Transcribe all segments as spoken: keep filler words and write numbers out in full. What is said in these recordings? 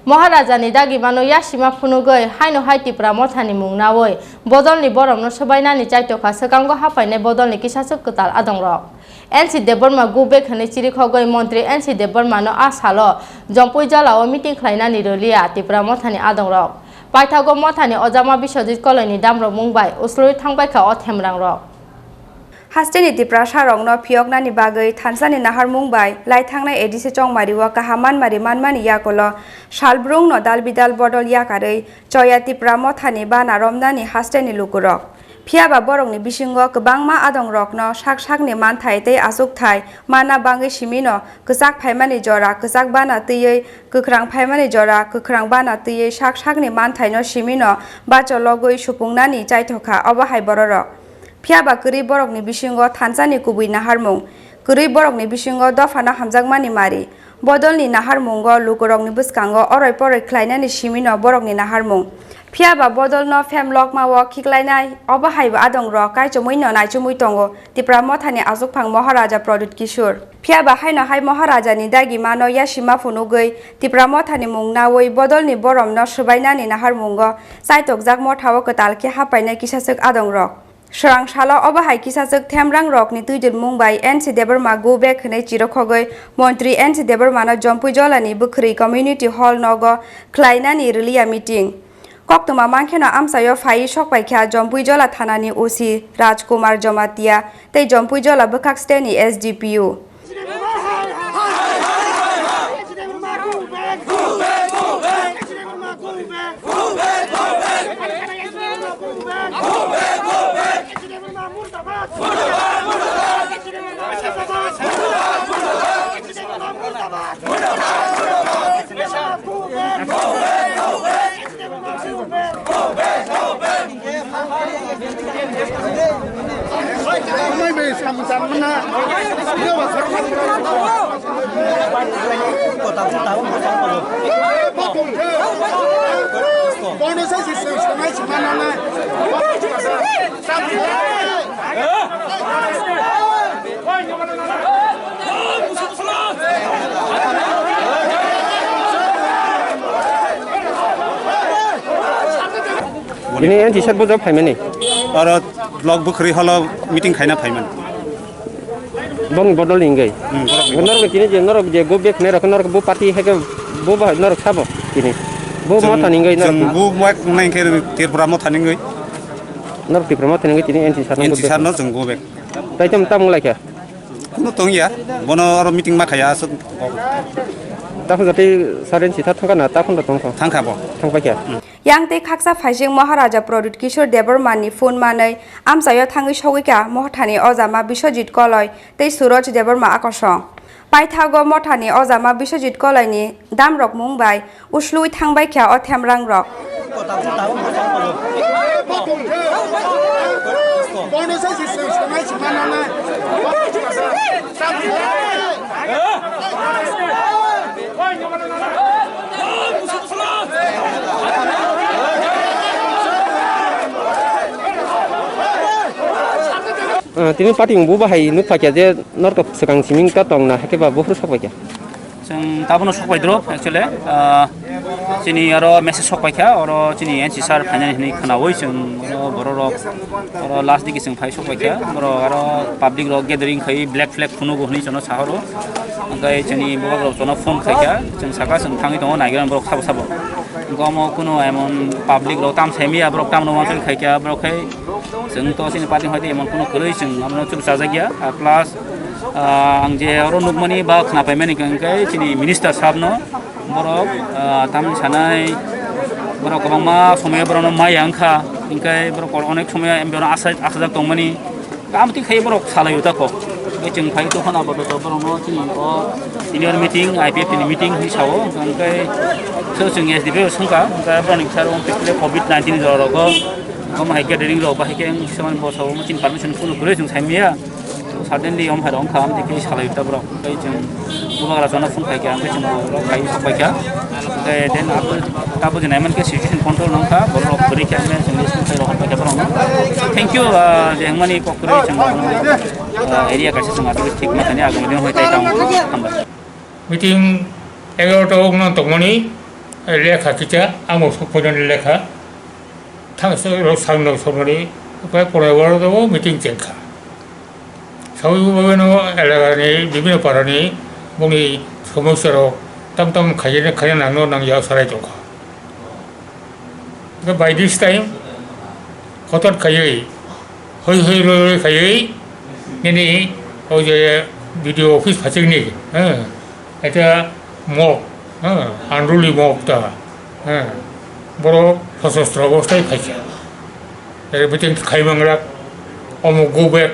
Maharajani dagimano yasima phunugwi haino hai Tipra Mothani mung nawi bodolni boromno swbainani chaitokha swkango haphainai bodolni kisaswk kwtal adongrok. N C Debbarma go back hwnwi chirikhogwi montri N C Debbarmano a salo Jompui Jolao meeting khlainani rwliya Tipra Mothani adongrok. Paithago Mothani ojama Biswajit Koloini damrok mung bai uslui thangbaikha o themrangrok. Hasteni Tiprasarokno phiyoknani bagwi thansani naharmung bai lai thangnai A D C Chongmario kaham manmari manmani yakulo salbrumno dalbidal bodol yakarwi Choya Tipra Mothani bana romnani hasteni lukurok. Phiyaba borokni bisingo kwbangma adongrokno sak sakni manthai tei achukthai manna bangwi simino kwchak phaimani jora kwchak bana twiwi kwkhrang phaimani jora kwkhrang bana twiwi sak sakni manthaino simino bachologwi supungnani chaithokha obo hai bororok. Phiyaba kwrwi borokni bisingo thansani kubui naharmung, kwrwi borokni bisingo dophano hamjakmani mari, bodolni naharmungo lukurokni bwskango oroi poroi khlainani simino borokni naharmung. Phiyaba bodolno phemlokmao khiklainai, obo haibo adongrok kaichomwino naichomwi tongo Tipra Mothani achukphang Maharaja Pradyut Kishore. Phiyaba haino hai Maharajani dagimano yasima phunugwi Tipra Mothani mung nawi bodolni boromno swbainani naharmungo chaitokjak mothao kwtal khe haphainai kisaswk adongrok. Swrang salo obo hai kisaswk themrangrokni twijlmung bai N C Debbarma go back hwnwi chirokhogwi montri N C Debbarmano Jompui Jolani bwkhwrwi community hall nogo khlainani rwliya meeting. Koktwma mankheno amchaio phaiwi sokpaikha Jompui Jola thanani O C Raj Kumar Jamatia tei Jompui Jola bwkhak steni S D P O. Bini N C sir bojo phaimani. Oro block bwkhwrwi holo meeting khaina phaimani. Bongni bodol ni wngwi. Hmm, borok ni. Norok tini je norok je go back nai rok norok bo party hai khe bo ba norok sabo tini. Bo chwng, motha ni wngwi norok. Chwng bo mak nai khe Tripura motha ni wngwi. Norok Tripura motha ni wngwi tini N C sir no go back. N C sir no chwng go back. Tai tam tam wng lai kha. Kuno tong ya. Bono oro meeting ma khaya aswk. Takhon jatwi saren sitha thangka na takhon da tongkha. Thangkha bo. Thangpai kha. Hmm. Yang tei khaksa phaising Maharaja Pradyut Kishore Debbarma ni phone manwi amchaio thangwi sogwi kha Mothani ojama Biswajit Koloi tei Suraj Debbarma akosong. Paithago Mothani ojama Biswajit Koloi ni damrok mung bai uslui thangbai kha o themrang rok. Ah, tini party bo bahai nuk phakya je norok swkang siming ta tong na, hakhe ba buphuru sok phakya. Chwng tabono sok pai drop, actually, ah, chini aro message sok pai kha, oro chini N C sir phainani hinwi khwnawi chwng oro bororok, oro last digi chwng phai sok pai kha, borok aro public rok gathering khai black flag phunugo hinwi chwngno sahoro, hwnkhe chini borok rok chwngno phone khai kha, chwng saka chwng thangwi tongo naigra borok sabo sabo, hwnkhe omo kunu emon public rok tam saimaya borok tamno uansuk khai kha borok khai chwng to chini party hoite emon kunu kwrwi chwng abono chukchajak ya, ah, plus Ah, ang je oro nukmani ba khwnapaimani hwnkhe chini minister sabno borok, ah, tamni sanai borok kwbangma somoyo borokno maya wngkha, hwnkhe borok onek somoyo M P O no asa-, asajak tongmani. Tamo twi khai borok salaio tako. Hwnkhe chwng phai tongkha na boto borokno chini o senior meeting, I P F T ni meeting hinwi sao, hwnkhe so chwng S D P O swngkha, hwnkhe borokni bwskango covid nineteen jora rogo, omo hai gathering rok bahai khe swmani bo sao, chini permission kunu kwrwi chwng saimaya. Suddenly om hai rong kham dikhe salai ta borok. Tei chwng bubagra jono phone khai kha, tei chwng borok khai sok pai kha. Tei then after tabo je naiman khe situation control nang kha, borok rok kwrwi khe, tei chwng list khai rok khai kha borok. Thank you, ah, je hwngmani kok kwrwi chwng, ah, area kaisa chwng aswk thik ma thani agami din hoi tai tong. Hambai. Meeting egarota o wngna tongmani, Lekha kicha, amo sok poinani lekha. Thang sa-, rok sangno soknani, upai ponero waro meeting chengkha. Sawi ubai no elagani, bibino parani, boni somosya rok, tam tam khaina, khaina nangno nangya sarai tongkha. By this time, hotot khaiwi, hoi hoi roi roi khaiwi, nini, o je B D O office phachikni, eh, eta mok, eh, unruly mok ta, eh, borok sosostro obostai phaikha. Ere meeting khai mangrak, omo go back,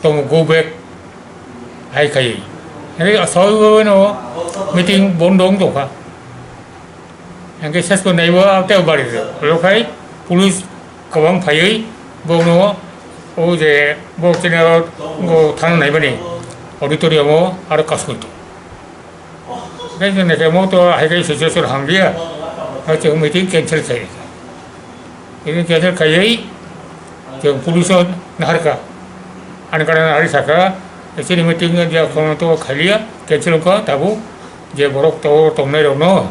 tomo go back, hai khaiwi. Ere sawi no meeting bondo wng tongkha. Hingke ses bo naibo tei bari rok. Lokhai police kwbang phaiwi bono o je bo chini o thana naimani auditorium o aro kasui tong. Tei chwng naikhe mo to hai khe situation hamliya. Hai chwng meeting cancel khai. Meeting cancel khaiwi chwng police o naharkha. Ani kana nahari sakha, chini meeting ya khono to khailia, cancel wngkha, tabuk je borok to tongnai rokno.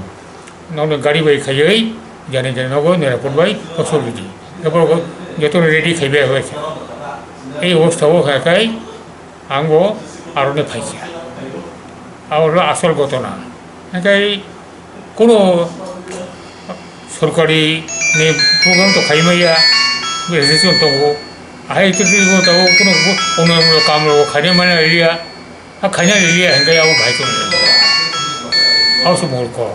Nokni gari bai khaiwi jani jani nogo nirapor bai kosok ridi. Abo joto ready khaibai bai. Ei obostha o khakai ang bo aroni phaikha. Abo asol gotona. Hingkai kuno sorkari ni program to khaimaya, registration tongo. Ahai to bo tongo kuno bo, ono kam rok khaina mana area. A khaina liya hingke abo bai tong. Abo se mol ko.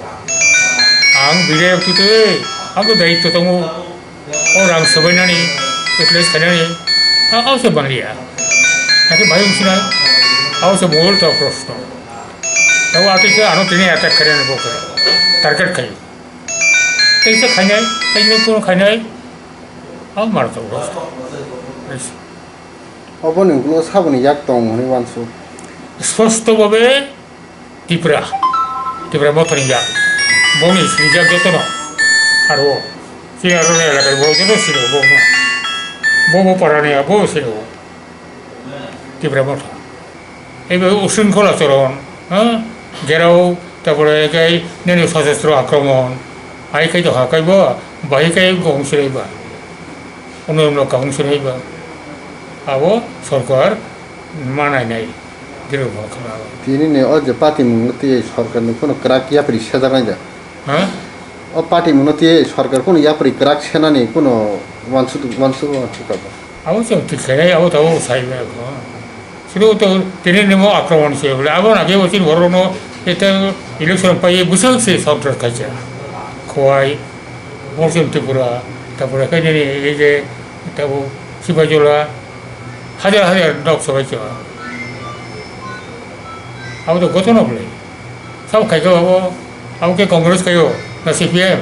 Ang bidai tu te, ang to daityo tongo. O rang sabai nani, utilize khaina ni. A, abo se bang liya. Hake bai usi na. Abo se mol to prosto. Abo ati se ano tini attack khaina ni bokre. Target khai. Tei se khainai, tei se kono khainai. Abo mar to prosto. Oboni ulo saboni yak tong hwnwi uansuk. Sposto bhabe Tipra, Tipra Mothani yak. Boni sinijak jotono. Aro, chini aro ni elakar bo joto sino bo no. Bo bo parani abo sino. Tipra Motha. Ebe usungkhola choron, ha? Gerao, tapore kai nini sosostro akromon. Ai kai to ha kai bo, bai kai gong sirai ba. Ono ono kahung sinai ba. Abo sorkar manai nai. Diro ba khana. Tini ni o je party mung tei sorkar ni kono krak yapri sejak nai da. Ha? O party mung tei sorkar kono yapri krak senani kono wansuk wansuk wansuk ka ba. Abo se thik khe abo tabo sai ba ko. Suru to tini nimo akromon se bole abo na ke bochin borok no eta election pai bwswk se sorkar kaisa khowai Purchim Tripura tapore khe nini ei je tabo Sipaijala hajar hajar nok sobai se abo to gotono bole sabo khai khe abo abo khe Congress khaio na C P M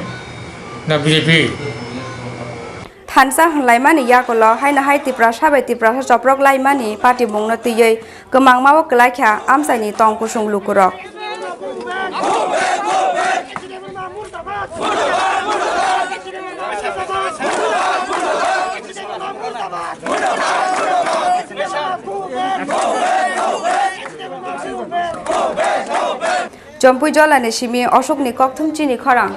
na B J P. Thansa hwnlaimani yagulo haino hai Tiprasa bai Tiprasa choprok laimani patimungno twiwi kwmangmao kwlaikha amchaini tong kusung lukurok. Chompui jolani simi Ashokni kokthum chini khorang.